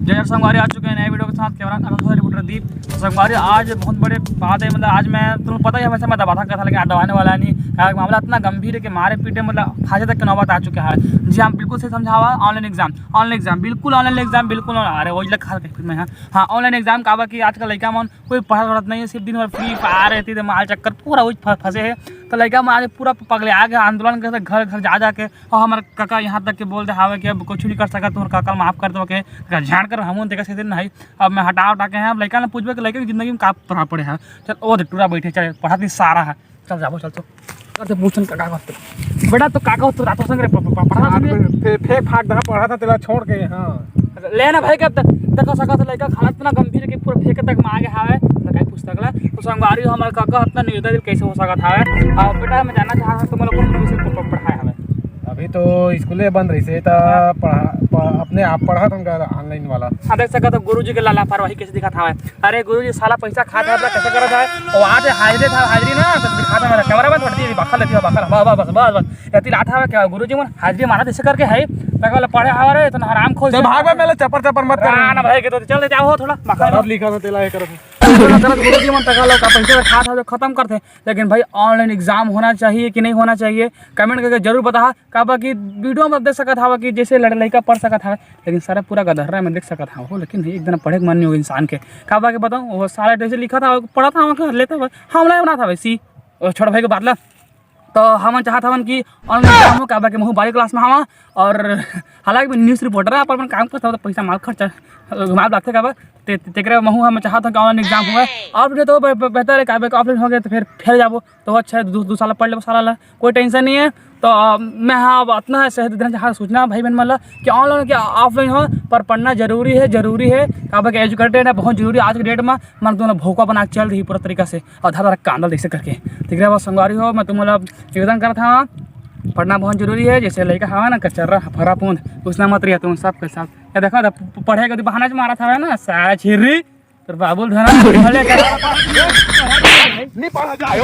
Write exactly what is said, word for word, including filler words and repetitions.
जय संगवारी, आ चुके हैं नए वीडियो के साथ। कैमरा मैन रिपोर्टर दीप। तो संगवारी, आज बहुत बड़े बात है, मतलब आज मैं, तुमको पता ही है, वैसे मैं दबाता करता, लेकिन आज दबाने वाला नहीं। क्या मामला इतना गंभीर है कि मारे पीटे, मतलब फांसी तक की नौबत आ चुका है। जी हाँ, बिल्कुल सही समझावा। ऑनलाइन एग्जाम, ऑनलाइन एग्जाम, बिल्कुल ऑनलाइन एग्जाम, बिल्कुल ऑनलाइन। अरे वही लग खा मैं, हाँ, हाँ, ऑनलाइन एग्जाम का बा कि आजकल लड़का मन कोई पढ़त वढ़त नहीं है, सिर्फ दिन भर फ्री फायर रहती है, माल चक्कर पूरा वही फ-, फंसे है। तो लड़का मन आज पूरा पगले आ गया, आंदोलन करते घर घर जा जाके। और हमारे काका यहाँ तक के बोल दे हावे कि अब कुछ नहीं कर सका, तुम्हारे काका माफ कर दो के, झाड़ कर हमन देखा से दिन नहीं। अब मैं हटा उठा के हैं, अब लड़का ने पूछबे कि लड़का की जिंदगी में का प्रभाव पड़े है। चल, ओ दे टूरा बैठे, चल पढ़ा नहीं सारा है, चल जाबो, चल तो। कर दे पूछन का, का होत? बेटा, तो का होत रात संग रे, प-, प-, पढ़ा रात नहीं? में फे-, फेंक फाक दहा पढ़ा था तेला छोड़ के, हाँ। ले ना भाई, के अब तक देखो सका तो लड़का हालत इतना गंभीर है कि पूरा फेंक तक में आ गया है, तो कहीं पुस्तक ला। तो संगवारी हो, हमारे काका इतना निर्दय दिल कैसे हो सकता है? और बेटा, मैं जानना चाहता हूँ, तुम लोग कौन कौन से प-, प-, पढ़ाए हवे? अभी तो स्कूले बंद रही से, त हाँ। पढ़ा, प-, अपने आप पढ़ा था उनका ऑनलाइन वाला। हाँ, देख सका तो गुरुजी के ला-, लापरवाही कैसे दिखा था। अरे गुरुजी, साला पैसा खाता है, कैसे करत है? वो आज हाजिरी था, हाजिरी ना, तो दिखाता है, कैमरा बंद कर दिए, बखल लेती है, बखल, बस, बस, बस, बस, बस। यदि लात हवे क्या, गुरुजी मन हाजिरी मारा जैसे करके है, तक वाला पढ़े हवा रे, तो हराम खोज चल भाग बे, मेले चपर चपर मत कर। ना, ना भाई, के तो चल जाओ थोड़ा, बखल। अब लिखा था तेला, ये करत है। चलो, चलो, गुरुजी मन तक वाला का पैसा खा था, जो खत्म करते। लेकिन भाई, ऑनलाइन एग्जाम होना चाहिए कि नहीं होना चाहिए, कमेंट करके जरूर बताहा। काबर कि वीडियो में देख सकत हवा कि जैसे लड़-, लड़का पढ़ सकत हवे, लेकिन सारा पूरा गदर्रा में देख सकत हवा हो, लेकिन एक दिन पढ़े के मन नहीं हो इंसान के। काबर कि बताऊँ, वो सारा जैसे लिखा था, पढ़ा था, वहाँ कर लेता, हमला बना था वैसी। और छोड़ भाई के बात ला, तो हमन चाहत हवन कि ऑनलाइन एग्जाम हो, काबर कि महू बारहवीं क्लास में हवा। और हालांकि मैं न्यूज़ रिपोर्टर है, पर अपन काम करता हूँ तो पैसा माल खर्चा घुमाए लागथे काबर ते-, ते-, तेकरे महू हम चाहत हन कि ऑनलाइन एग्जाम हुए। ऑफलाइन तो बे-, बे-, बेहतर है, काबर कि ऑफलाइन हो गया तो फिर फेल जाबो, तो अच्छा है, दू, दू साल पढ़ लेबो साला ला, कोई टेंशन नहीं है। तो अ, मैं हाँ, अब इतना है शहर देना चाहत सूचना भाई बहन मन ला कि ऑनलाइन क्या ऑफलाइन हो, पर पढ़ना जरूरी है, जरूरी है। काबर कि एजुकेटेड है, बहुत जरूरी है आज के डेट में। मन तुम लोग भोका बना के चल रही पूरा तरीका से। और धारा कांदा जैसे करके। ठीक रहे, बस संगवारी हो, मैं तुम लोग निवेदन करत हूँ, पढ़ना बहुत जरूरी है। जैसे लड़का हवा ना कचर्रा फरा पूंद, उसना मत रहिया तुम सब के सब। ये देखो, प-, पढ़े के बहाना से मारा था ना, सारा छिर्री, तोर बाबुल धना, भले कर। नहीं पढ़ा जाए।